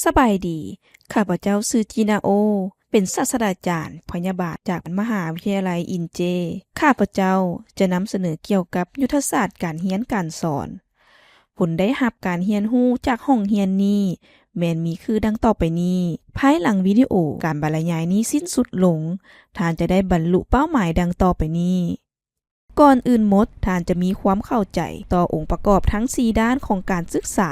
ສະບາຍດີ, ຂ້າພະເຈົ້າຊື່ ຈີນາໂອ, ເປັນສາດສະດາຈານພະຍາບານຈາກມະຫາວິທະຍາໄລອິນເຈ. ຂ້າພະເຈົ້າຈະນຳສະເໜີກ່ຽວກັບຍຸດທະສາດການຮຽນການສອນ. ຜົນໄດ້ຮັບການຮຽນຮູ້ຈາກຫ້ອງຮຽນນີ້ແມ່ນມີຄືດັ່ງຕໍ່ໄປນີ້. ພາຍຫຼັງວິດີໂອການບັນລະຍາຍນີ້ສິ້ນສຸດລົງ, ທ່ານຈະໄດ້ບັນລຸເປົ້າໝາຍດັ່ງຕໍ່ໄປນີ້. ກ່ອນອື່ນໝົດ, ທ່ານຈະມີຄວາມເຂົ້າໃຈຕໍ່ອົງປະກອບທັງສີ່ດ້ານຂອງການສຶກສາ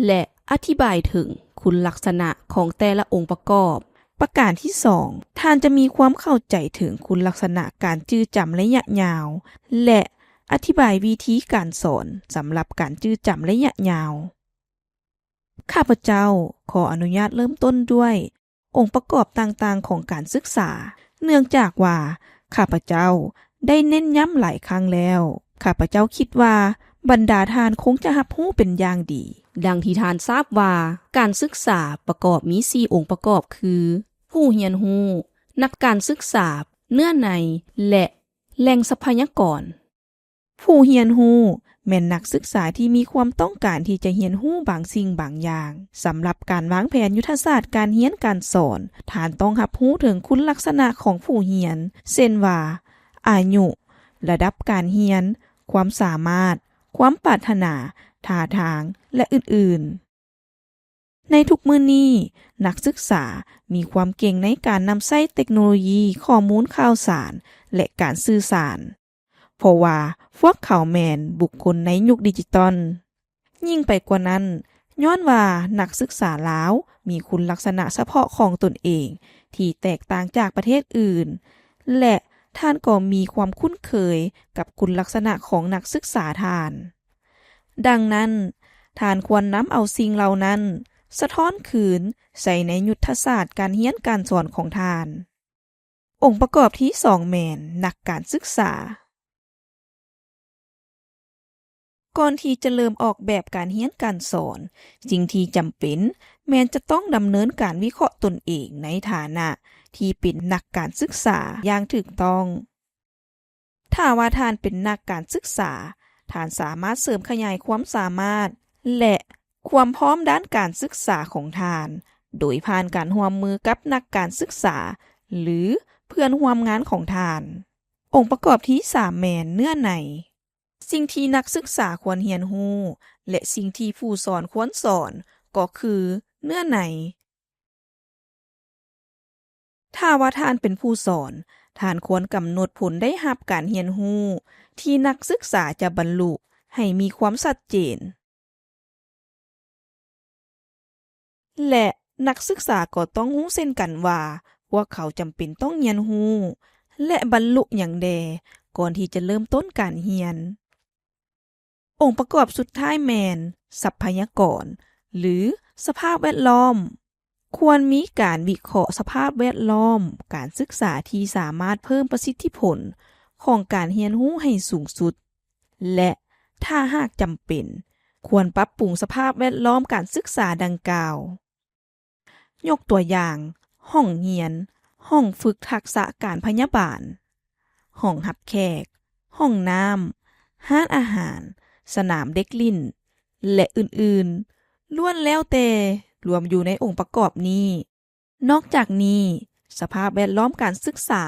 ແລະ ອະທິບາຍເຖິງຄຸນລັກສະນະຂອງແຕ່ລະອົງປະກອບ. ປະການທີສອງ, ທ່ານຈະມີຄວາມເຂົ້າໃຈເຖິງຄຸນລັກສະນະການຈື່ຈຳໄລຍະຍາວ ແລະ ອະທິບາຍວິທີການສອນສຳລັບການຈື່ຈຳໄລຍະຍາວ. ຂ້າພະເຈົ້າຂໍອະນຸຍາດເລີ່ມຕົ້ນດ້ວຍ ອົງປະກອບຕ່າງໆຂອງການສຶກສາ, ເນື່ອງຈາກວ່າຂ້າພະເຈົ້າໄດ້ເນັ້ນຢ້ຳຫຼາຍຄັ້ງແລ້ວ. ຂ້າພະເຈົ້າຄິດວ່າບັນດາທ່ານຄົງຈະຮັບຮູ້ເປັນຢ່າງດີ. ດັ່ງທີ່ທ່ານຊາບວ່າ ການສຶກສາປະກອບມີສີ່ອົງປະກອບຄື ຜູ້ຮຽນຮູ້, ນັກການສຶກສາ, ເນື້ອໃນ ແລະ ແຫຼ່ງຊັບພະຍາກອນ. ຜູ້ຮຽນຮູ້ແມ່ນນັກສຶກສາທີ່ມີຄວາມຕ້ອງການທີ່ຈະຮຽນຮູ້ບາງສິ່ງບາງຢ່າງ. ສຳລັບການວາງແຜນຍຸດທະສາດການຮຽນການສອນ, ທ່ານຕ້ອງຮັບຮູ້ເຖິງຄຸນລັກສະນະຂອງຜູ້ຮຽນ, ເຊັ່ນວ່າ ອາຍຸ, ລະດັບການຮຽນ, ຄວາມສາມາດ, ຄວາມປາດຖະໜາ, ທ່າທາງ ແລະ ອື່ນໆ. ໃນທຸກມື້ນີ້, ນັກສຶກສາມີຄວາມເກັ່ງໃນການນຳໃຊ້ເຕັກໂນໂລຢີ, ຂໍ້ມູນຂ່າວສານ ແລະ ການສື່ສານ, ເພາະວ່າພວກເຂົາແມ່ນບຸກຄົນໃນຍຸກດິຈິຕອນ. ຍິ່ງໄປກວ່ານັ້ນ, ຍ້ອນວ່ານັກສຶກສາລາວມີຄຸນລັກສະນະສະເພາະຂອງຕົນເອງທີ່ແຕກຕ່າງຈາກປະເທດອື່ນ ແລະ ທ່ານກໍມີຄວາມຄຸ້ນເຄີຍກັບຄຸນລັກສະນະຂອງນັກສຶກສາທ່ານ. ດັ່ງນັ້ນ, ທ່ານຄວນນຳເອົາສິ່ງເຫຼົ່ານັ້ນສະທ້ອນຄືນໃສ່ໃນຍຸດທະສາດການຮຽນການສອນຂອງທ່ານ. ອົງປະກອບທີສອງແມ່ນນັກການສຶກສາ. ກ່ອນທີ່ຈະເລີ່ມອອກແບບການຮຽນການສອນ, ສິ່ງທີ່ຈຳເປັນແມ່ນຈະຕ້ອງດຳເນີນການວິເຄາະຕົນເອງໃນຖານະທີ່ເປັນນັກການສຶກສາຢ່າງຖືກຕ້ອງ. ຖ້າວ່າທ່ານເປັນນັກການສຶກສາ, ທ່ານສາມາດເສີມຂະຫຍາຍຄວາມສາມາດ ແລະ ຄວາມພ້ອມດ້ານການສຶກສາຂອງທ່ານ ໂດຍຜ່ານການຮ່ວມມືກັບນັກການສຶກສາ ຫຼື ເພື່ອນຮ່ວມງານຂອງທ່ານ. ອົງປະກອບທີສາມແມ່ນເນື້ອໃນ. ສິ່ງທີ່ນັກສຶກສາຄວນຮຽນຮູ້ ແລະ ສິ່ງທີ່ຜູ້ສອນຄວນສອນ ກໍຄືເນື້ອໃນ. ຖ້າວ່າທ່ານເປັນຜູ້ສອນ, ທ່ານຄວນກຳນົດຜົນໄດ້ຮັບການຮຽນຮູ້ທີ່ນັກສຶກສາຈະບັນລຸໃຫ້ມີຄວາມຊັດເຈນ ແລະ ນັກສຶກສາກໍຕ້ອງຮູ້ເຊັ່ນກັນວ່າ ພວກເຂົາຈຳເປັນຕ້ອງຮຽນຮູ້ ແລະ ບັນລຸຫຍັງແດ່ ກ່ອນທີ່ຈະເລີ່ມຕົ້ນການຮຽນ. ອົງປະກອບສຸດທ້າຍແມ່ນຊັບພະຍາກອນ ຫຼື ສະພາບແວດລ້ອມ. ຄວນມີການວິເຄາະສະພາບແວດລ້ອມການສຶກສາທີ່ສາມາດເພີ່ມປະສິດທິຜົນຂອງການຮຽນຮູ້ໃຫ້ສູງສຸດ ແລະ ຖ້າຫາກຈຳເປັນ, ຄວນປັບປຸງສະພາບແວດລ້ອມການສຶກສາດັ່ງກ່າວ. ຍົກຕົວຢ່າງ, ຫ້ອງຮຽນ, ຫ້ອງຝຶກທັກສະການພະຍາບານ, ຫ້ອງຮັບແຂກ, ຫ້ອງນ້ຳ, ຮ້ານອາຫານ, ສະໜາມເດັກຫຼິ້ນ ແລະ ອື່ນໆ, ລ້ວນແລ້ວແຕ່ລວມຢູ່ໃນອົງປະກອບນີ້. ນອກຈາກນີ້, ສະພາບແວດລ້ອມການສຶກສາ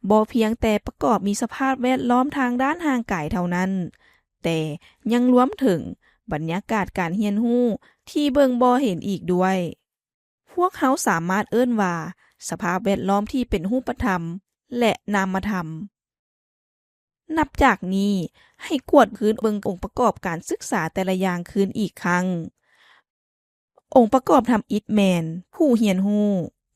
ບໍ່ພຽງແຕ່ປະກອບມີສະພາບແວດລ້ອມທາງດ້ານຮ່າງກາຍເທົ່ານັ້ນ, ແຕ່ຍັງລວມເຖິງບັນຍາກາດການຮຽນຮູ້ທີ່ເບິ່ງບໍ່ເຫັນອີກດ້ວຍ. ພວກເຮົາສາມາດເອີ້ນວ່າສະພາບແວດລ້ອມທີ່ເປັນຮູບປະທຳ ແລະ ນາມມະທຳ. ນັບຈາກນີ້, ໃຫ້ກວດຄືນເບິ່ງອົງປະກອບການສຶກສາແຕ່ລະຢ່າງຄືນອີກຄັ້ງ. ອົງປະກອບທຳອິດແມ່ນຜູ້ຮຽນຮູ້.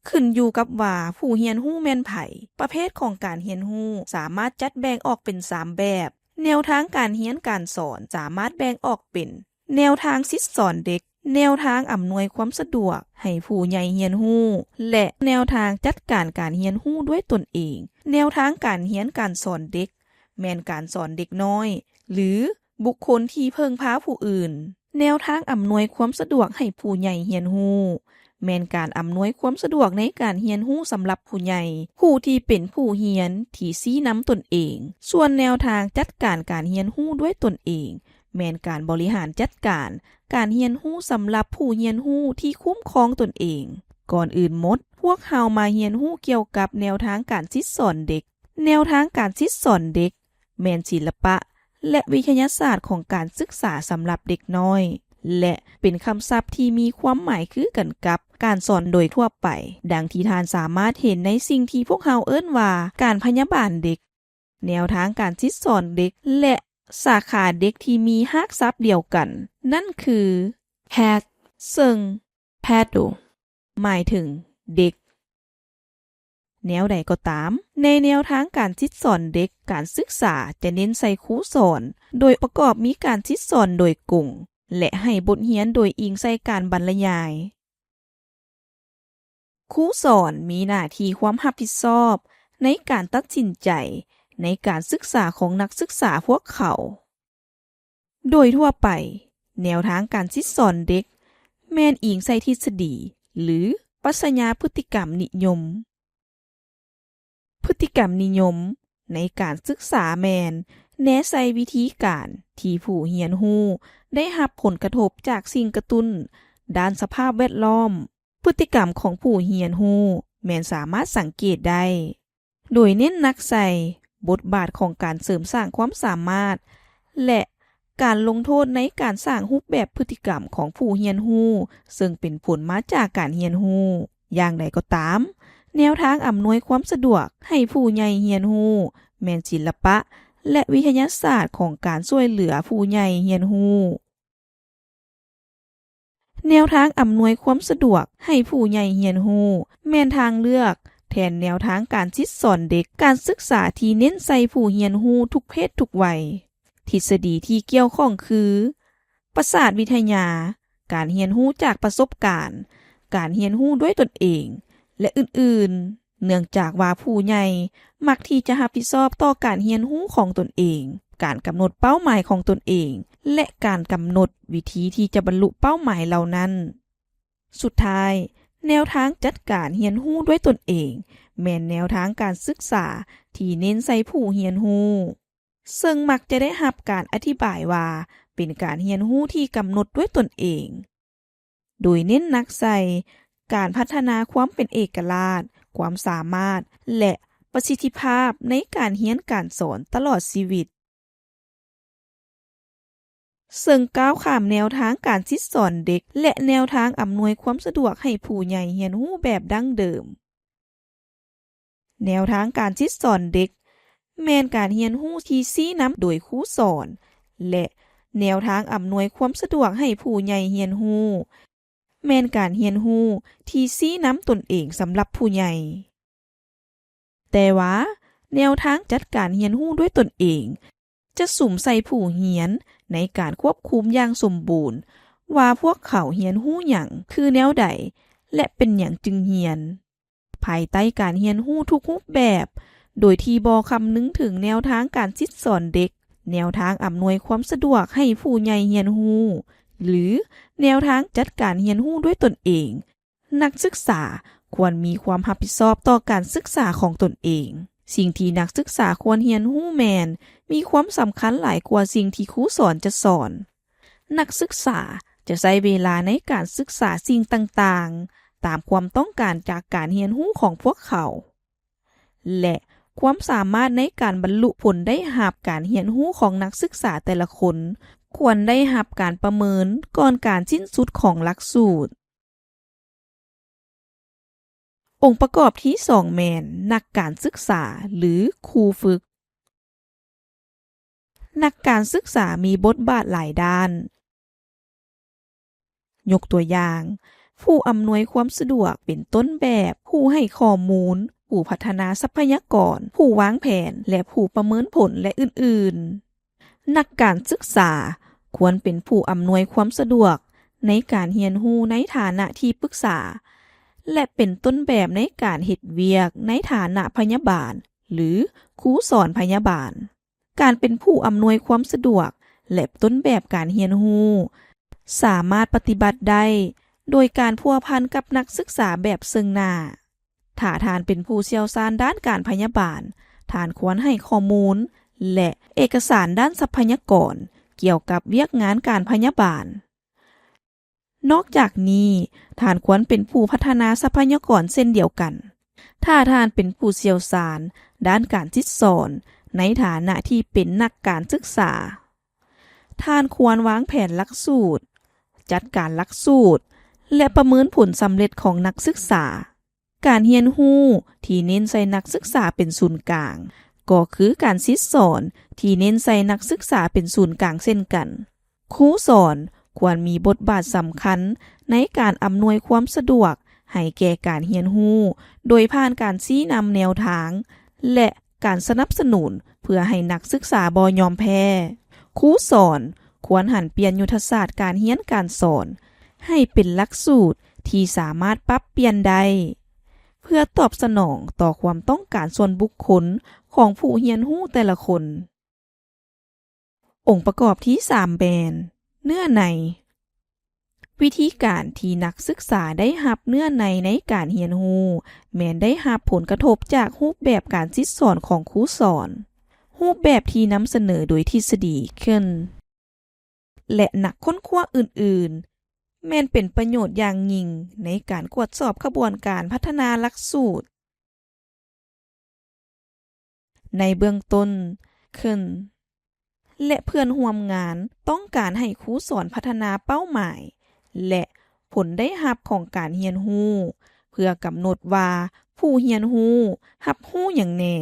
ຂຶ້ນຢູ່ກັບວ່າຜູ້ຮຽນຮູ້ແມ່ນໃຜ, ປະເພດຂອງການຮຽນຮູ້ສາມາດຈັດແບ່ງອອກເປັນສາມແບບ. ແນວທາງການຮຽນການສອນສາມາດແບ່ງອອກເປັນ ແນວທາງສິດສອນເດັກ, ແນວທາງອຳນວຍຄວາມສະດວກໃຫ້ຜູ້ໃຫຍ່ຮຽນຮູ້ ແລະ ແນວທາງຈັດການການຮຽນຮູ້ດ້ວຍຕົນເອງ. ແນວທາງການຮຽນການສອນເດັກ ແມ່ນການສອນເດັກນ້ອຍ ຫຼື ບຸກຄົນທີ່ເພິ່ງພາຜູ້ອື່ນ. ແນວທາງອຳນວຍຄວາມສະດວກໃຫ້ຜູ້ໃຫຍ່ຮຽນຮູ້ ແມ່ນການອຳນວຍຄວາມສະດວກໃນການຮຽນຮູ້ສຳລັບຜູ້ໃຫຍ່, ຜູ້ທີ່ເປັນຜູ້ຮຽນທີ່ຊີ້ນຳຕົນເອງ. ສ່ວນແນວທາງຈັດການການຮຽນຮູ້ດ້ວຍຕົນເອງ ແມ່ນການບໍລິຫານຈັດການການຮຽນຮູ້ສຳລັບຜູ້ຮຽນຮູ້ທີ່ຄຸ້ມຄອງຕົນເອງ. ກ່ອນອື່ນໝົດ, ພວກເຮົາມາຮຽນຮູ້ກ່ຽວກັບແນວທາງການສິດສອນເດັກ. ແນວທາງການສິດສອນເດັກແມ່ນສິລະປະ ແລະ ວິທະຍາສາດຂອງການສຶກສາສຳລັບເດັກນ້ອຍ ແລະ ເປັນຄຳສັບທີ່ມີຄວາມໝາຍຄືກັນກັບການສອນໂດຍທົ່ວໄປ, ດັ່ງທີ່ທ່ານສາມາດເຫັນໃນສິ່ງທີ່ພວກເຮົາເອີ້ນວ່າການພະຍາບານເດັກ. ແນວທາງການສິດສອນເດັກ ແລະ ສາຂາເດັກທີ່ມີຮາກສັບດຽວກັນ ນັ້ນຄື path ເຊິ່ງ paddle ໝາຍເຖິງເດັກ. ແນວໃດກໍຕາມ, ໃນແນວທາງການສິດສອນເດັກ, ການສຶກສາຈະເນັ້ນໃສ່ຄູສອນ, ໂດຍປະກອບມີການສິດສອນໂດຍກົງ ແລະ ໃຫ້ບົດຮຽນໂດຍອີງໃສ່ການບັນລະຍາຍ. ຄູສອນມີໜ້າທີ່ຄວາມຮັບຜິດຊອບໃນການຕັດສິນໃຈໃນການສຶກສາຂອງນັກສຶກສາພວກເຂົາ. ໂດຍທົ່ວໄປ, ແນວທາງການສິດສອນເດັກແມ່ນອີງໃສ່ທິດສະດີ ຫຼື ປັດຊະຍາພຶດຕິກຳນິຍົມ. ພຶດຕິກຳນິຍົມໃນການສຶກສາແມ່ນແນໃສ່ວິທີການທີ່ຜູ້ຮຽນຮູ້ໄດ້ຮັບຜົນກະທົບຈາກສິ່ງກະຕຸ້ນດ້ານສະພາບແວດລ້ອມ. ພຶດຕິກຳຂອງຜູ້ຮຽນຮູ້ແມ່ນສາມາດສັງເກດໄດ້, ໂດຍເນັ້ນໜັກໃສ່ບົດບາດຂອງການເສີມສ້າງຄວາມສາມາດ ແລະ ການລົງໂທດໃນການສ້າງຮູບແບບພຶດຕິກຳຂອງຜູ້ຮຽນຮູ້ ເຊິ່ງເປັນຜົນມາຈາກການຮຽນຮູ້. ຢ່າງໃດກໍຕາມ, ແນວທາງອຳນວຍຄວາມສະດວກໃຫ້ຜູ້ໃຫຍ່ຮຽນຮູ້ ແມ່ນສິລະປະ ແລະ ວິທະຍາສາດຂອງການຊ່ວຍເຫຼືອຜູ້ໃຫຍ່ຮຽນຮູ້. ແນວທາງອຳນວຍຄວາມສະດວກໃຫ້ຜູ້ໃຫຍ່ຮຽນຮູ້ ແມ່ນທາງເລືອກແທນແນວທາງການສິດສອນເດັກ, ການສຶກສາທີ່ເນັ້ນໃສ່ຜູ້ຮຽນຮູ້ທຸກເພດທຸກໄວ. ທິດສະດີທີ່ກ່ຽວຂ້ອງຄື ປະສາດວິທະຍາ, ການຮຽນຮູ້ຈາກປະສົບການ, ການຮຽນຮູ້ດ້ວຍຕົນເອງ ແລະ ອື່ນໆ. ເນື່ອງຈາກວ່າຜູ້ໃຫຍ່ມັກທີ່ຈະຮັບຜິດຊອບຕໍ່ການຮຽນຮູ້ຂອງຕົນເອງ, ການກຳນົດເປົ້າໝາຍຂອງຕົນເອງ ແລະ ການກຳນົດວິທີທີ່ຈະບັນລຸເປົ້າໝາຍເຫຼົ່ານັ້ນ. ສຸດທ້າຍ, ແນວທາງຈັດການຮຽນຮູ້ດ້ວຍຕົນເອງ ແມ່ນແນວທາງການສຶກສາທີ່ເນັ້ນໃສ່ຜູ້ຮຽນຮູ້. ເຊິ່ງມັກຈະໄດ້ຮັບການອະທິບາຍວ່າເປັນການຮຽນຮູ້ທີ່ກຳນົດດ້ວຍຕົນເອງ, ໂດຍເນັ້ນໜັກໃສ່ການພັດທະນາຄວາມເປັນເອກະລາດ, ຄວາມສາມາດ ແລະ ປະສິດທິພາບໃນການຮຽນການສອນຕະຫຼອດຊີວິດ. ເຊິ່ງກ້າວຂ້າມແນວທາງການສິດສອນເດັກ ແລະ ແນວທາງອຳນວຍຄວາມສະດວກໃຫ້ຜູ້ໃຫຍ່ຮຽນຮູ້ແບບດັ້ງເດີມ. ແນວທາງການສິດສອນເດັກ ແມ່ນການຮຽນຮູ້ທີ່ຊີ້ນຳໂດຍຄູສອນ ແລະ ແນວທາງອຳນວຍຄວາມສະດວກໃຫ້ຜູ້ໃຫຍ່ຮຽນຮູ້ ແມ່ນການຮຽນຮູ້ທີ່ຊີ້ນຳຕົນເອງສຳລັບຜູ້ໃຫຍ່. ແຕ່ວ່າແນວທາງຈັດການຮຽນຮູ້ດ້ວຍຕົນເອງ ຈະສຸມໃສ່ຜູ້ຮຽນໃນການຄວບຄຸມຢ່າງສົມບູນວ່າພວກເຂົາຮຽນຮູ້ຫຍັງ, ຄືແນວໃດ ແລະ ເປັນຫຍັງຈຶ່ງຮຽນ, ພາຍໃຕ້ການຮຽນຮູ້ທຸກຮູບແບບ, ໂດຍທີ່ບໍ່ຄຳນຶງເຖິງແນວທາງການສິດສອນເດັກ, ແນວທາງອຳນວຍຄວາມສະດວກໃຫ້ຜູ້ໃຫຍ່ຮຽນຮູ້ ຫຼື ແນວທາງຈັດການຮຽນຮູ້ດ້ວຍຕົນເອງ. ນັກສຶກສາຄວນມີຄວາມຮັບຜິດຊອບຕໍ່ການສຶກສາຂອງຕົນເອງ. ສິ່ງທີ່ນັກສຶກສາຄວນຮຽນຮູ້ແມ່ນມີຄວາມສຳຄັນຫຼາຍກວ່າສິ່ງທີ່ຄູສອນຈະສອນ. ນັກສຶກສາຈະໃຊ້ເວລາໃນການສຶກສາສິ່ງຕ່າງໆ ຕາມຄວາມຕ້ອງການຈາກການຮຽນຮູ້ຂອງພວກເຂົາ ແລະ ຄວາມສາມາດໃນການບັນລຸຜົນໄດ້ຮັບ. ການຮຽນຮູ້ຂອງນັກສຶກສາແຕ່ລະຄົນຄວນໄດ້ຮັບການປະເມີນກ່ອນການສິ້ນສຸດຂອງຫຼັກສູດ. ອົງປະກອບທີສອງແມ່ນນັກການສຶກສາ ຫຼື ຄູຝຶກ. ນັກການສຶກສາມີບົດບາດຫຼາຍດ້ານ. ຍົກຕົວຢ່າງ, ຜູ້ອຳນວຍຄວາມສະດວກເປັນຕົ້ນແບບ, ຜູ້ໃຫ້ຂໍ້ມູນ, ຜູ້ພັດທະນາຊັບພະຍາກອນ, ຜູ້ວາງແຜນ ແລະ ຜູ້ປະເມີນຜົນ ແລະ ອື່ນໆ. ນັກການສຶກສາຄວນເປັນຜູ້ອຳນວຍຄວາມສະດວກໃນການຮຽນຮູ້ໃນຖານະທີ່ປຶກສາ ແລະ ເປັນຕົ້ນແບບໃນການເຮັດວຽກໃນຖານະພະຍາບານ ຫຼື ຄູສອນພະຍາບານ. ການເປັນຜູ້ອຳນວຍຄວາມສະດວກ ແລະ ຕົ້ນແບບການຮຽນຮູ້ ສາມາດປະຕິບັດໄດ້ໂດຍການພົວພັນກັບນັກສຶກສາແບບເຊິ່ງໜ້າ. ຖ້າທ່ານເປັນຜູ້ຊ່ຽວຊານດ້ານການພະຍາບານ, ທ່ານຄວນໃຫ້ຂໍ້ມູນ ແລະ ເອກະສານດ້ານຊັບພະຍາກອນ ກ່ຽວກັບວຽກງານການພະຍາບານ. ນອກຈາກນີ້, ທ່ານຄວນເປັນຜູ້ພັດທະນາຊັບພະຍາກອນເຊັ່ນດຽວກັນ, ຖ້າທ່ານເປັນຜູ້ຊ່ຽວຊານດ້ານການສິດສອນໃນຖານະທີ່ເປັນນັກການສຶກສາ. ທ່ານຄວນວາງແຜນຫຼັກສູດ, ຈັດການຫຼັກສູດ ແລະ ປະເມີນຜົນສຳເລັດຂອງນັກສຶກສາ. ການຮຽນຮູ້ທີ່ເນັ້ນໃສ່ນັກສຶກສາເປັນສູນກາງ ກໍຄືການສິດສອນທີ່ເນັ້ນໃສ່ນັກສຶກສາເປັນສູນກາງເຊັ່ນກັນ. ຄູສອນຄວນມີບົດບາດສຳຄັນໃນການອຳນວຍຄວາມສະດວກໃຫ້ແກ່ການຮຽນຮູ້ ໂດຍຜ່ານການຊີ້ນຳແນວທາງ ແລະ ການສະໜັບສະໜູນເພື່ອໃຫ້ນັກສຶກສາບໍ່ຍອມແພ້. ຄູສອນຄວນຫັນປ່ຽນຍຸດທະສາດການຮຽນການສອນໃຫ້ເປັນຫຼັກສູດທີ່ສາມາດປັບປ່ຽນໄດ້ ເພື່ອຕອບສະໜອງຕໍ່ຄວາມຕ້ອງການສ່ວນບຸກຄົນຂອງຜູ້ຮຽນຮູ້ແຕ່ລະຄົນ. ອົງປະກອບທີສາມແມ່ນເນື້ອໃນ. ວິທີການທີ່ນັກສຶກສາໄດ້ຮັບເນື້ອໃນໃນການຮຽນຮູ້ ແມ່ນໄດ້ຮັບຜົນກະທົບຈາກຮູບແບບການສິດສອນຂອງຄູສອນ, ຮູບແບບທີ່ນຳສະເໜີໂດຍທິດສະດີ Kuhn ແລະ ນັກຄົ້ນຄວ້າອື່ນໆ ແມ່ນເປັນປະໂຫຍດຢ່າງຍິ່ງໃນການກວດສອບຂະບວນການພັດທະນາຫຼັກສູດ. ໃນເບື້ອງຕົ້ນ, Kuhn ແລະ ເພື່ອນຮ່ວມງານຕ້ອງການໃຫ້ຄູສອນພັດທະນາເປົ້າໝາຍ ແລະ ຜົນໄດ້ຮັບຂອງການຮຽນຮູ້ ເພື່ອກຳນົດວ່າຜູ້ຮຽນຮູ້ຮັບຮູ້ຫຍັງແດ່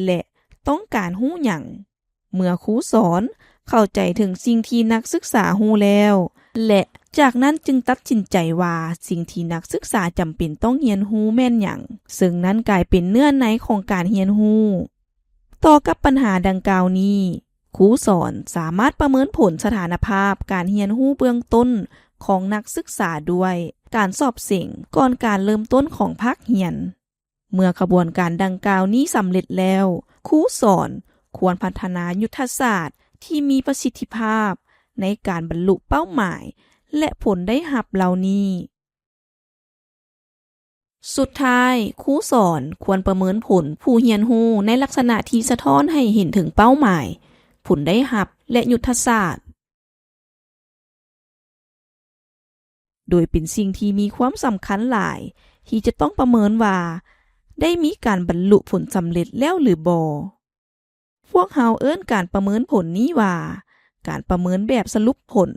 ແລະ ຕ້ອງການຮູ້ຫຍັງ. ເມື່ອຄູສອນເຂົ້າໃຈເຖິງສິ່ງທີ່ນັກສຶກສາຮູ້ແລ້ວ ແລະ ຈາກນັ້ນຈຶ່ງຕັດສິນໃຈວ່າສິ່ງທີ່ນັກສຶກສາຈຳເປັນຕ້ອງຮຽນຮູ້ແມ່ນຫຍັງ, ເຊິ່ງນັ້ນກາຍເປັນເນື້ອໃນຂອງການຮຽນຮູ້. ຕໍ່ກັບບັນຫາດັ່ງກ່າວນີ້, ຄູສອນສາມາດປະເມີນຜົນສະຖານະພາບການຮຽນຮູ້ເບື້ອງຕົ້ນຂອງນັກສຶກສາດ້ວຍການສອບເສັງກ່ອນການເລີ່ມຕົ້ນຂອງພາກຮຽນ. ເມື່ອຂະບວນການດັ່ງກ່າວນີ້ສຳເລັດແລ້ວ, ຄູສອນຄວນພັດທະນາຍຸດທະສາດທີ່ມີປະສິດທິພາບໃນການບັນລຸເປົ້າໝາຍ ແລະ ຜົນໄດ້ຮັບເຫຼົ່ານີ້. ສຸດທ້າຍ, ຄູສອນຄວນປະເມີນຜົນຜູ້ຮຽນຮູ້ໃນລັກສະນະທີ່ສະທ້ອນໃຫ້ເຫັນເຖິງເປົ້າໝາຍ, ຜົນໄດ້ຮັບ ແລະ ຍຸດທະສາດ. ໂດຍເປັນສິ່ງທີ່ມີຄວາມສຳຄັນຫຼາຍທີ່ຈະຕ້ອງປະເມີນວ່າໄດ້ມີການບັນລຸຜົນສຳເລັດແລ້ວຫຼືບໍ່. ພວກເຮົາເອີ້ນການປະເມີນຜົນນີ້ວ່າ ການປະເມີນແບບສະຫຼຸບຜົນ.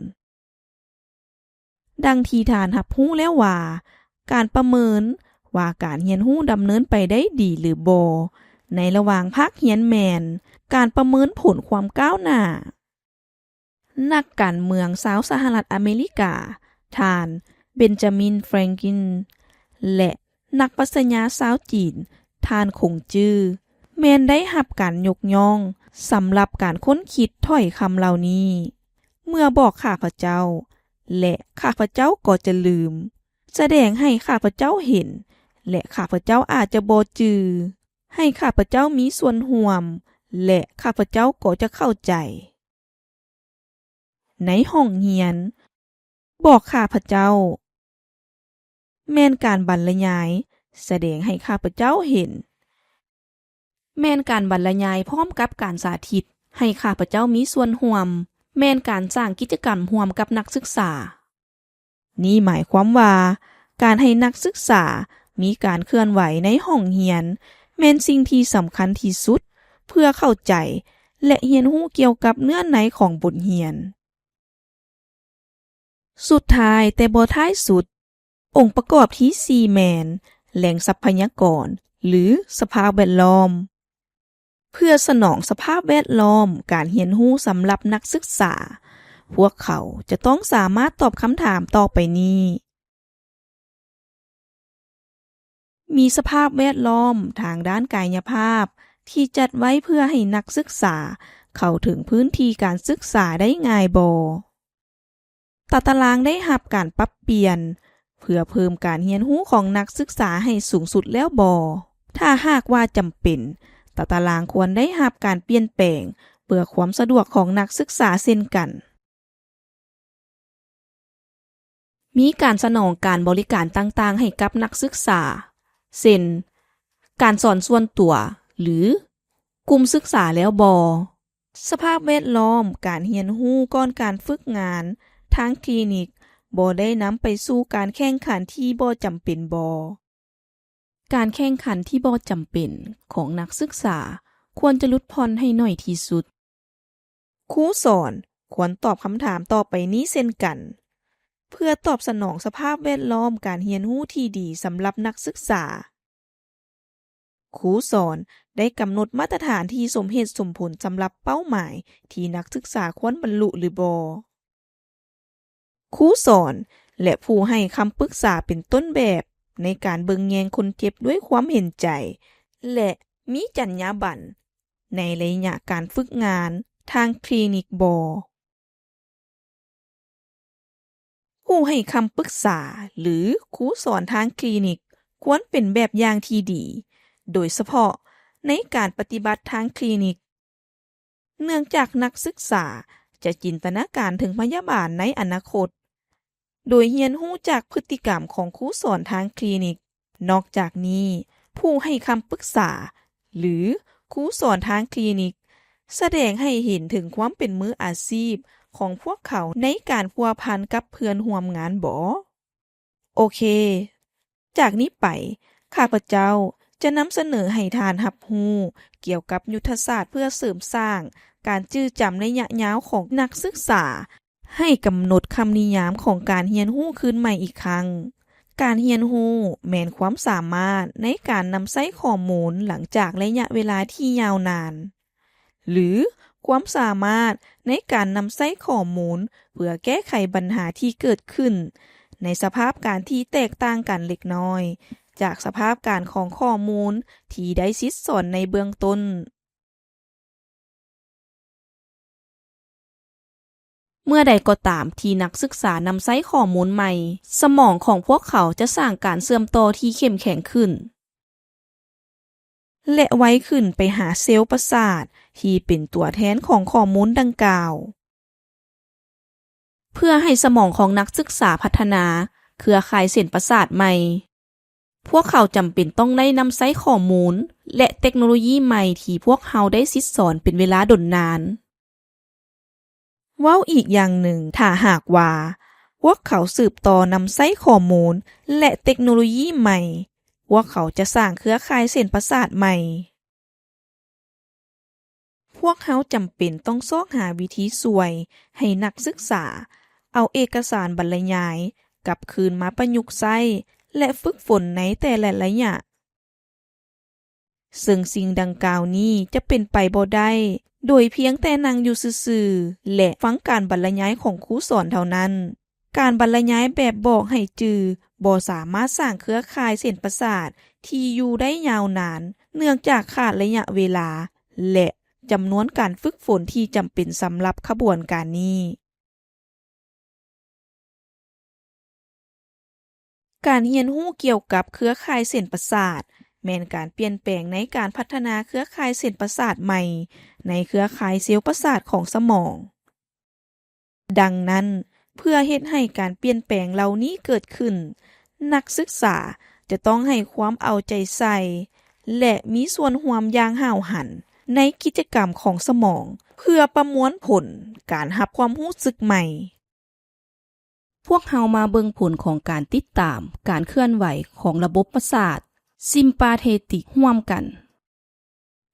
ດັ່ງທີ່ທ່ານຮັບຮູ້ແລ້ວວ່າ ການປະເມີນວ່າການຮຽນຮູ້ດຳເນີນໄປໄດ້ດີຫຼືບໍ່ໃນລະຫວ່າງພາກຮຽນແມ່ນການປະເມີນຜົນຄວາມກ້າວໜ້າ. ນັກການເມືອງຊາວສະຫະລັດອາເມລິກາ ທ່ານ ເບັນຈາມິນ ແຟຣງກິນ ແລະ ນັກປັດຊະຍາຊາວຈີນ ທ່ານ ຄົງຈື່ ແມ່ນໄດ້ຮັບການຍົກຍ້ອງສຳລັບການຄົ້ນຄິດຖ້ອຍຄຳເຫຼົ່ານີ້. ເມື່ອບອກຂ້າພະເຈົ້າ ແລະ ຂ້າພະເຈົ້າກໍຈະລືມ, ສະແດງໃຫ້ຂ້າພະເຈົ້າເຫັນ ແລະ ຂ້າພະເຈົ້າອາດຈະບໍ່ຈື່, ໃຫ້ຂ້າພະເຈົ້າມີສ່ວນຮ່ວມ ແລະ ຂ້າພະເຈົ້າກໍຈະເຂົ້າໃຈ. ໃນຫ້ອງຮຽນ, ບອກຂ້າພະເຈົ້າ ແມ່ນການບັນລະຍາຍ, ສະແດງໃຫ້ຂ້າພະເຈົ້າເຫັນ, ແມ່ນການບັນລະຍາຍພ້ອມກັບການສາທິດ, ໃຫ້ຂ້າພະເຈົ້າມີສ່ວນຮ່ວມ, ແມ່ນການສ້າງກິດຈະກຳຮ່ວມກັບນັກສຶກສາ. ນີ້ໝາຍຄວາມວ່າ ການໃຫ້ນັກສຶກສາມີການເຄື່ອນໄຫວໃນຫ້ອງຮຽນ ແມ່ນສິ່ງທີ່ສຳຄັນທີ່ສຸດ ເພື່ອເຂົ້າໃຈ ແລະ ຮຽນຮູ້ກ່ຽວກັບເນື້ອໃນຂອງບົດຮຽນ. ສຸດທ້າຍແຕ່ບໍ່ທ້າຍສຸດ, ອົງປະກອບທີສີ່ແມ່ນແຫຼ່ງຊັບພະຍາກອນ ຫຼື ສະພາບແວດລ້ອມ. ເພື່ອສະໜອງສະພາບແວດລ້ອມການຮຽນຮູ້ສຳລັບນັກສຶກສາ, ພວກເຂົາຈະຕ້ອງສາມາດຕອບຄຳຖາມຕໍ່ໄປນີ້. ມີສະພາບແວດລ້ອມທາງດ້ານກາຍະພາບທີ່ຈັດໄວ້ເພື່ອໃຫ້ນັກສຶກສາເຂົ້າເຖິງພື້ນທີ່ການສຶກສາໄດ້ງ່າຍບໍ່? ຕາຕະລາງໄດ້ຮັບການປັບປ່ຽນເພື່ອເພີ່ມການຮຽນຮູ້ຂອງນັກສຶກສາໃຫ້ສູງສຸດແລ້ວບໍ່? ຖ້າຫາກວ່າຈຳເປັນ, ຕາຕະລາງຄວນໄດ້ຮັບການປ່ຽນແປງເພື່ອຄວາມສະດວກຂອງນັກສຶກສາເຊັ່ນກັນ. ມີການສະໜອງການບໍລິການຕ່າງໆໃຫ້ກັບນັກສຶກສາ, ເຊັ່ນ ການສອນສ່ວນຕົວ ຫຼື ກຸ່ມສຶກສາແລ້ວບໍ່? ສະພາບແວດລ້ອມການຮຽນຮູ້ກ່ອນການຝຶກງານທາງຄລີນິກບໍ່ໄດ້ນຳໄປສູ່ການແຂ່ງຂັນທີ່ບໍ່ຈຳເປັນບໍ? ການແຂ່ງຂັນທີ່ບໍ່ຈຳເປັນຂອງນັກສຶກສາຄວນຈະຫຼຸດຜ່ອນໃຫ້ໜ້ອຍທີ່ສຸດ. ຄູສອນຄວນຕອບຄຳຖາມຕໍ່ໄປນີ້ເຊັ່ນກັນ ເພື່ອຕອບສະໜອງສະພາບແວດລ້ອມການຮຽນຮູ້ທີ່ດີສຳລັບນັກສຶກສາ. ຄູສອນໄດ້ກຳນົດມາດຕະຖານທີ່ສົມເຫດສົມຜົນສຳລັບເປົ້າໝາຍທີ່ນັກສຶກສາຄວນບັນລຸຫຼືບໍ່? ຄູສອນ ແລະ ຜູ້ໃຫ້ຄຳປຶກສາເປັນຕົ້ນແບບໃນການເບິ່ງແຍງຄົນເຈັບດ້ວຍຄວາມເຫັນໃຈ ແລະ ມີຈັນຍາບັນໃນໄລຍະການຝຶກງານທາງຄລີນິກບໍ? ຜູ້ໃຫ້ຄຳປຶກສາ ຫຼື ຄູສອນທາງຄລີນິກຄວນເປັນແບບຢ່າງທີ່ດີ, ໂດຍສະເພາະໃນການປະຕິບັດທາງຄລີນິກ, ເນື່ອງຈາກນັກສຶກສາຈະຈິນຕະນາການເຖິງພະຍາບານໃນອະນາຄົດ ໂດຍຮຽນຮູ້ຈາກພຶດຕິກຳຂອງຄູສອນທາງຄລີນິກ. ນອກຈາກນີ້ ຜູ້ໃຫ້ຄຳປຶກສາ ຫຼື ຄູສອນທາງຄລີນິກ ສະແດງໃຫ້ເຫັນເຖິງຄວາມເປັນມືອາຊີບຂອງພວກເຂົາໃນການພົວພັນກັບເພື່ອນຮ່ວມງານບໍ? ໂອເຄ, ຈາກນີ້ໄປ ຂ້າພະເຈົ້າຈະນຳສະເໜີໃຫ້ທ່ານຮັບຮູ້ກ່ຽວກັບຍຸດທະສາດເພື່ອເສີມສ້າງການຈື່ຈຳໄລຍະຍາວຂອງນັກສຶກສາ. ໃຫ້ກຳນົດຄຳນິຍາມຂອງການຮຽນຮູ້ຄືນໃໝ່ອີກຄັ້ງ. ການຮຽນຮູ້ແມ່ນຄວາມສາມາດໃນການນຳໃຊ້ຂໍ້ມູນຫຼັງຈາກໄລຍະເວລາທີ່ຍາວນານ ຫຼື ຄວາມສາມາດໃນການນຳໃຊ້ຂໍ້ມູນເພື່ອແກ້ໄຂບັນຫາທີ່ເກີດຂຶ້ນໃນສະພາບການທີ່ແຕກຕ່າງກັນເລັກນ້ອຍຈາກສະພາບການຂອງຂໍ້ມູນທີ່ໄດ້ສິດສອນໃນເບື້ອງຕົ້ນ. ເມື່ອໃດກໍຕາມທີ່ນັກສຶກສານຳໃຊ້ຂໍ້ມູນໃໝ່, ສະໝອງຂອງພວກເຂົາຈະສ້າງການເຊື່ອມຕໍ່ທີ່ເຂັ້ມແຂງຂຶ້ນ ແລະ ໄວຂຶ້ນໄປຫາເຊວປະສາດທີ່ເປັນຕົວແທນຂອງຂໍ້ມູນດັ່ງກ່າວ. ເພື່ອໃຫ້ສະໝອງຂອງນັກສຶກສາພັດທະນາເຄືອຂ່າຍເສັ້ນປະສາດໃໝ່, ພວກເຂົາຈຳເປັນຕ້ອງໄດ້ນຳໃຊ້ຂໍ້ມູນ ແລະ ເຕັກໂນໂລຢີໃໝ່ທີ່ພວກເຮົາໄດ້ສິດສອນເປັນເວລາດົນນານ. ເວົ້າອີກຢ່າງໜຶ່ງ, ຖ້າຫາກວ່າພວກເຂົາສືບຕໍ່ນຳໃຊ້ຂໍ້ມູນ ແລະ ເຕັກໂນໂລຢີໃໝ່, ພວກເຂົາຈະສ້າງເຄືອຂ່າຍເສັ້ນປະສາດໃໝ່. ພວກເຮົາຈຳເປັນຕ້ອງຊອກຫາວິທີຊ່ວຍໃຫ້ນັກສຶກສາເອົາເອກະສານບັນລະຍາຍກັບຄືນມາປະຍຸກໃຊ້ ແລະ ຝຶກຝົນໃນແຕ່ລະໄລຍະ, ເຊິ່ງສິ່ງດັ່ງກ່າວນີ້ຈະເປັນໄປບໍ່ໄດ້ໂດຍພຽງແຕ່ນັ່ງຢູ່ຊື່ໆ ແລະ ຟັງການບັນລະຍາຍຂອງຄູສອນເທົ່ານັ້ນ. ການບັນລະຍາຍແບບບອກໃຫ້ຈື່ບໍ່ສາມາດສ້າງເຄືອຂ່າຍເສັ້ນປະສາດທີ່ຢູ່ໄດ້ຍາວນານ ເນື່ອງຈາກຂາດໄລຍະເວລາ ແລະ ຈຳນວນການຝຶກຝົນທີ່ຈຳເປັນສຳລັບຂະບວນການນີ້. ການຮຽນຮູ້ກ່ຽວກັບເຄືອຂ່າຍເສັ້ນປະສາດ ແມ່ນການປ່ຽນແປງໃນການພັດທະນາເຄືອຂ່າຍເສັ້ນປະສາດໃໝ່ໃນເຄືອຂ່າຍເຊວປະສາດຂອງສະໝອງ. ດັ່ງນັ້ນ, ເພື່ອເຮັດໃຫ້ການປ່ຽນແປງເຫຼົ່ານີ້ເກີດຂຶ້ນ, ນັກສຶກສາຈະຕ້ອງໃຫ້ຄວາມເອົາໃຈໃສ່ ແລະ ມີສ່ວນຮ່ວມຢ່າງຫ້າວຫັນໃນກິດຈະກຳຂອງສະໝອງ ເພື່ອປະມວນຜົນການຮັບຄວາມຮູ້ສຶກໃໝ່. ພວກເຮົາມາເບິ່ງຜົນຂອງການຕິດຕາມການເຄື່ອນໄຫວຂອງລະບົບປະສາດ sympathetic ຮ່ວມກັນ.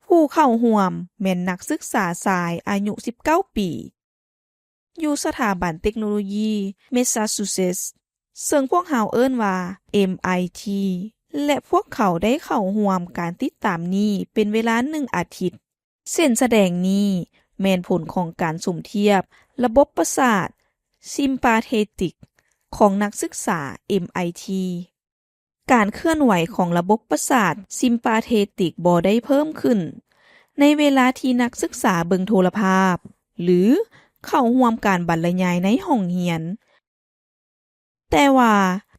ຜູ້ເຂົ້າຮ່ວມແມ່ນນັກສຶກສາຊາຍອາຍຸສິບເກົ້າປີ ຢູ່ສະຖາບັນເຕັກໂນໂລຢີ Massachusetts ເຊິ່ງພວກເຮົາເອີ້ນວ່າ ເອັມໄອທີ ແລະ ພວກເຂົາໄດ້ເຂົ້າຮ່ວມການຕິດຕາມນີ້ເປັນເວລາໜຶ່ງອາທິດ. ເສັ້ນສະແດງນີ້ແມ່ນຜົນຂອງການສົມທຽບລະບົບປະສາດ sympathetic ຂອງນັກສຶກສາ ເອັມໄອທີ. ການເຄື່ອນໄຫວຂອງລະບົບປະສາດ sympathetic ບໍ່ໄດ້ເພີ່ມຂຶ້ນໃນເວລາທີ່ນັກສຶກສາເບິ່ງໂທລະພາບ ຫຼື ເຂົ້າຮ່ວມການບັນລະຍາຍໃນຫ້ອງຮຽນ. ແຕ່ວ່າ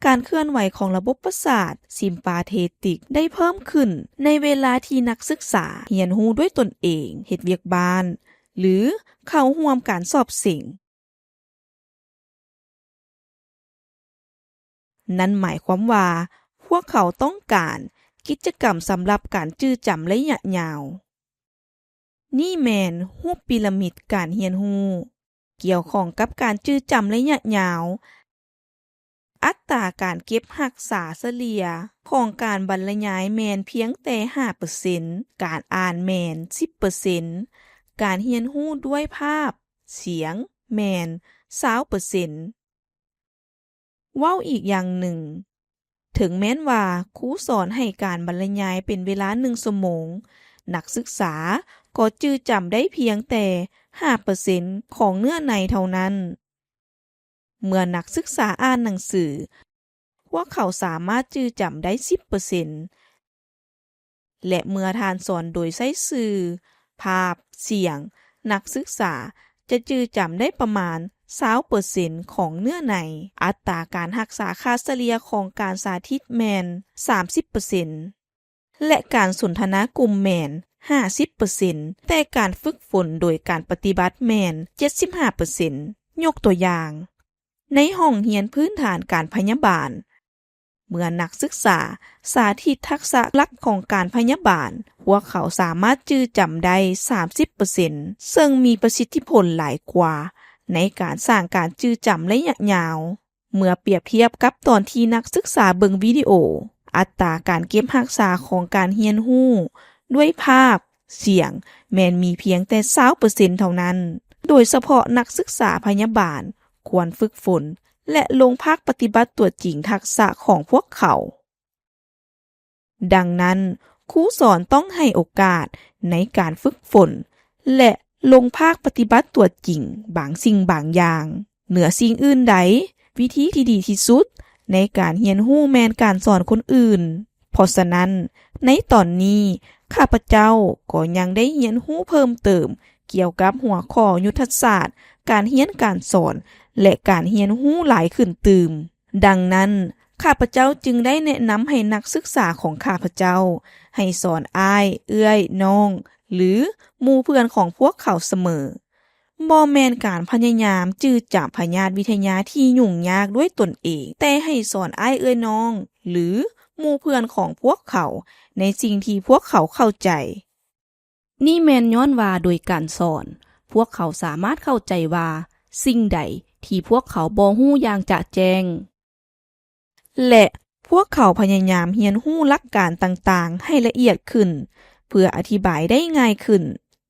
ການເຄື່ອນໄຫວຂອງລະບົບປະສາດ sympathetic ໄດ້ເພີ່ມຂຶ້ນໃນເວລາທີ່ນັກສຶກສາຮຽນຮູ້ດ້ວຍຕົນເອງ, ເຮັດວຽກບ້ານ ຫຼື ເຂົ້າຮ່ວມການສອບເສັງ. ນັ້ນໝາຍຄວາມວ່າພວກເຂົາຕ້ອງການກິດຈະກຳສຳລັບການຈື່ຈຳໄລຍະຍາວ. ນີ້ແມ່ນຮູບປີຣະມິດການຮຽນຮູ້ ກ່ຽວຂ້ອງກັບການຈື່ຈຳໄລຍະຍາວ. ອັດຕາການເກັບຮັກສາສະເລ່ຍຂອງການບັນລະຍາຍແມ່ນພຽງແຕ່ຫ້າເປີເຊັນ, ການອ່ານແມ່ນສິບເປີເຊັນ, ການຮຽນຮູ້ດ້ວຍພາບ, ສຽງ ແມ່ນຊາວເປີເຊັນ. ເວົ້າອີກຢ່າງໜຶ່ງ, ເຖິງແມ່ນວ່າຄູສອນໃຫ້ການບັນລະຍາຍເປັນເວລາໜຶ່ງຊົ່ວໂມງ, ນັກສຶກສາກໍຈື່ຈຳໄດ້ພຽງແຕ່ຫ້າເປີເຊັນຂອງເນື້ອໃນເທົ່ານັ້ນ. ເມື່ອນັກສຶກສາອ່ານໜັງສື, ພວກເຂົາສາມາດຈື່ຈຳໄດ້ສິບເປີເຊັນ ແລະ ເມື່ອທ່ານສອນໂດຍໃຊ້ສື່, ພາບ, ສຽງ, ນັກສຶກສາຈະຈື່ຈຳໄດ້ປະມານຊາວເປີເຊັນຂອງເນື້ອໃນ. ອັດຕາການຮັກສາຄ່າສະເລ່ຍຂອງການສາທິດແມ່ນສາມສິບເປີເຊັນ ແລະ ການສົນທະນາກຸ່ມແມ່ນຫ້າສິບເປີເຊັນ, ແຕ່ການຝຶກຝົນໂດຍການປະຕິບັດແມ່ນເຈັດສິບຫ້າເປີເຊັນ. ຍົກຕົວຢ່າງ, ໃນຫ້ອງຮຽນພື້ນຖານການພະຍາບານ, ເມື່ອນັກສຶກສາສາທິດທັກສະຫຼັກຂອງການພະຍາບານ, ພວກເຂົາສາມາດຈື່ຈຳໄດ້ສາມສິບເປີເຊັນ, ເຊິ່ງມີປະສິດທິຜົນຫຼາຍກວ່າໃນການສ້າງການຈື່ຈຳໄລຍະຍາວ. ເມື່ອປຽບທຽບກັບຕອນທີ່ນັກສຶກສາເບິ່ງວິດີໂອ, ອັດຕາການເກັບຮັກສາຂອງການຮຽນຮູ້ດ້ວຍພາບ, ສຽງ ແມ່ນມີພຽງແຕ່ຊາວເປີເຊັນເທົ່ານັ້ນ. ໂດຍສະເພາະນັກສຶກສາພະຍາບານຄວນຝຶກຝົນ ແລະ ລົງພາກປະຕິບັດຕົວຈິງທັກສະຂອງພວກເຂົາ. ດັ່ງນັ້ນ, ຄູສອນຕ້ອງໃຫ້ໂອກາດໃນການຝຶກຝົນ ແລະ ລົງພາກປະຕິບັດຕົວຈິງບາງສິ່ງບາງຢ່າງ. ເໜືອສິ່ງອື່ນໃດ, ວິທີທີ່ດີທີ່ສຸດໃນການຮຽນຮູ້ແມ່ນການສອນຄົນອື່ນ. ເພາະສະນັ້ນ, ໃນຕອນນີ້, ຂ້າພະເຈົ້າກໍຍັງໄດ້ຮຽນຮູ້ເພີ່ມເຕີມກ່ຽວກັບຫົວຂໍ້ຍຸດທະສາດການຮຽນການສອນ ແລະ ການຮຽນຮູ້ຫຼາຍຂຶ້ນຕື່ມ. ດັ່ງນັ້ນ, ຂ້າພະເຈົ້າຈຶ່ງໄດ້ແນະນຳໃຫ້ນັກສຶກສາຂອງຂ້າພະເຈົ້າໃຫ້ສອນອ້າຍ, ເອື້ອຍ, ນ້ອງ ຫຼື ໝູ່ເພື່ອນຂອງພວກເຂົາສະເໝີ. ບໍ່ແມ່ນການພະຍາຍາມຈື່ຈຳພະຍາດວິທະຍາທີ່ຫຍຸ້ງຍາກດ້ວຍຕົນເອງ, ແຕ່ໃຫ້ສອນອ້າຍເອື້ອຍນ້ອງ ຫຼື ໝູ່ເພື່ອນຂອງພວກເຂົາໃນສິ່ງທີ່ພວກເຂົາເຂົ້າໃຈ. ນີ້ແມ່ນຍ້ອນວ່າໂດຍການສອນ, ພວກເຂົາສາມາດເຂົ້າໃຈວ່າສິ່ງໃດທີ່ພວກເຂົາບໍ່ຮູ້ຢ່າງຈະແຈ້ງ. ແລະ ພວກເຂົາພະຍາຍາມຮຽນຮູ້ຫຼັກການຕ່າງໆໃຫ້ລະອຽດຂຶ້ນ ເພື່ອອະທິບາຍໄດ້ງ່າຍຂຶ້ນ.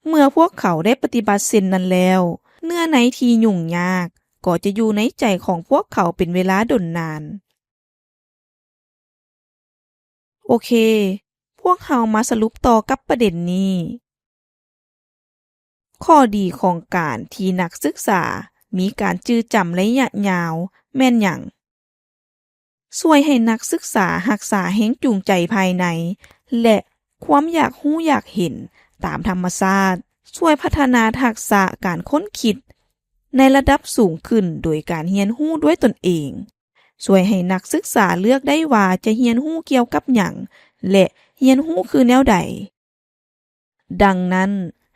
ເມື່ອພວກເຂົາໄດ້ປະຕິບັດເຊັ່ນນັ້ນແລ້ວ, ເນື້ອໃນທີ່ຫຍຸ້ງຍາກກໍຈະຢູ່ໃນໃຈຂອງພວກເຂົາເປັນເວລາດົນນານ. ໂອເຄ, ພວກເຮົາມາສະຫຼຸບຕໍ່ກັບປະເດັນນີ້. ຂໍ້ດີຂອງການທີ່ນັກສຶກສາມີການຈື່ຈຳໄລຍະຍາວແມ່ນຫຍັງ? ຊ່ວຍໃຫ້ນັກສຶກສາຮັກສາແຮງຈູງໃຈພາຍໃນ ແລະ ຄວາມຢາກຮູ້ຢາກເຫັນຕາມທຳມະຊາດ, ຊ່ວຍພັດທະນາທັກສະການຄົ້ນຄິດໃນລະດັບສູງຂຶ້ນໂດຍການຮຽນຮູ້ດ້ວຍຕົນເອງ, ຊ່ວຍໃຫ້ນັກສຶກສາເລືອກໄດ້ວ່າຈະຮຽນຮູ້ກ່ຽວກັບຫຍັງ ແລະ ຮຽນຮູ້ຄືແນວໃດ. ດັ່ງນັ້ນ,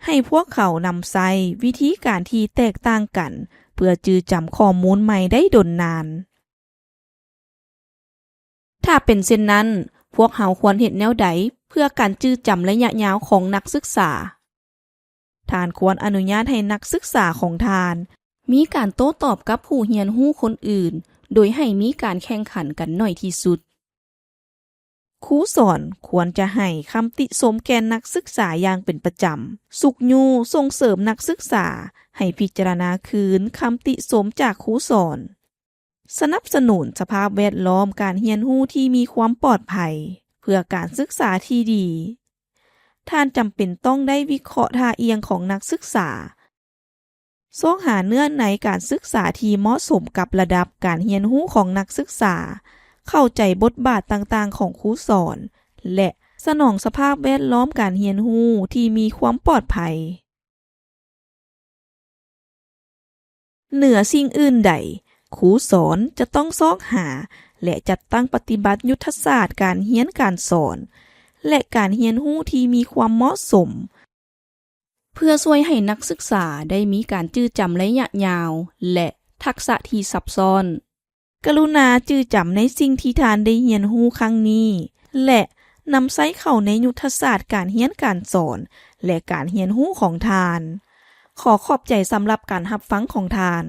ໃຫ້ພວກເຂົານຳໃຊ້ວິທີການທີ່ແຕກຕ່າງກັນ ເພື່ອຈື່ຈຳຂໍ້ມູນໃໝ່ໄດ້ດົນນານ. ຖ້າເປັນເຊັ່ນນັ້ນ, ພວກເຮົາຄວນເຮັດແນວໃດເພື່ອການຈື່ຈຳໄລຍະຍາວຂອງນັກສຶກສາ? ທ່ານຄວນອະນຸຍາດໃຫ້ນັກສຶກສາຂອງທ່ານມີການໂຕ້ຕອບກັບຜູ້ຮຽນຮູ້ຄົນອື່ນ ໂດຍໃຫ້ມີການແຂ່ງຂັນກັນໜ້ອຍທີ່ສຸດ. ຄູສອນຄວນຈະໃຫ້ຄຳຕິຊົມແກ່ນັກສຶກສາຢ່າງເປັນປະຈຳ, ຊຸກຍູ້ສົ່ງເສີມນັກສຶກສາໃຫ້ພິຈາລະນາຄືນຄຳຕິຊົມຈາກຄູສອນ, ສະໜັບສະໜູນສະພາບແວດລ້ອມການຮຽນຮູ້ທີ່ມີຄວາມປອດໄພ ເພື່ອການສຶກສາທີ່ດີ. ທ່ານຈຳເປັນຕ້ອງໄດ້ວິເຄາະທ່າອ່ຽງຂອງນັກສຶກສາ, ຊອກຫາເນື້ອໃນການສຶກສາທີ່ເໝາະສົມກັບລະດັບການຮຽນຮູ້ຂອງນັກສຶກສາ, ເຂົ້າໃຈບົດບາດຕ່າງໆຂອງຄູສອນ ແລະ ສະໜອງສະພາບແວດລ້ອມການຮຽນຮູ້ທີ່ມີຄວາມປອດໄພ. ເໜືອສິ່ງອື່ນໃດ, ຄູສອນຈະຕ້ອງຊອກຫາ ແລະ ຈັດຕັ້ງປະຕິບັດຍຸດທະສາດການຮຽນການສອນ ແລະ ການຮຽນຮູ້ທີ່ມີຄວາມເໝາະສົມ ເພື່ອຊ່ວຍໃຫ້ນັກສຶກສາໄດ້ມີການຈື່ຈຳໄລຍະຍາວ ແລະ ທັກສະທີ່ຊັບຊ້ອນ. ກະລຸນາຈື່ຈຳໃນສິ່ງທີ່ທ່ານໄດ້ຮຽນຮູ້ຄັ້ງນີ້ ແລະ ນຳໃຊ້ເຂົ້າໃນຍຸດທະສາດການຮຽນການສອນ ແລະ ການຮຽນຮູ້ຂອງທ່ານ. ຂໍຂອບໃຈສຳລັບການຮັບຟັງຂອງທ່ານ.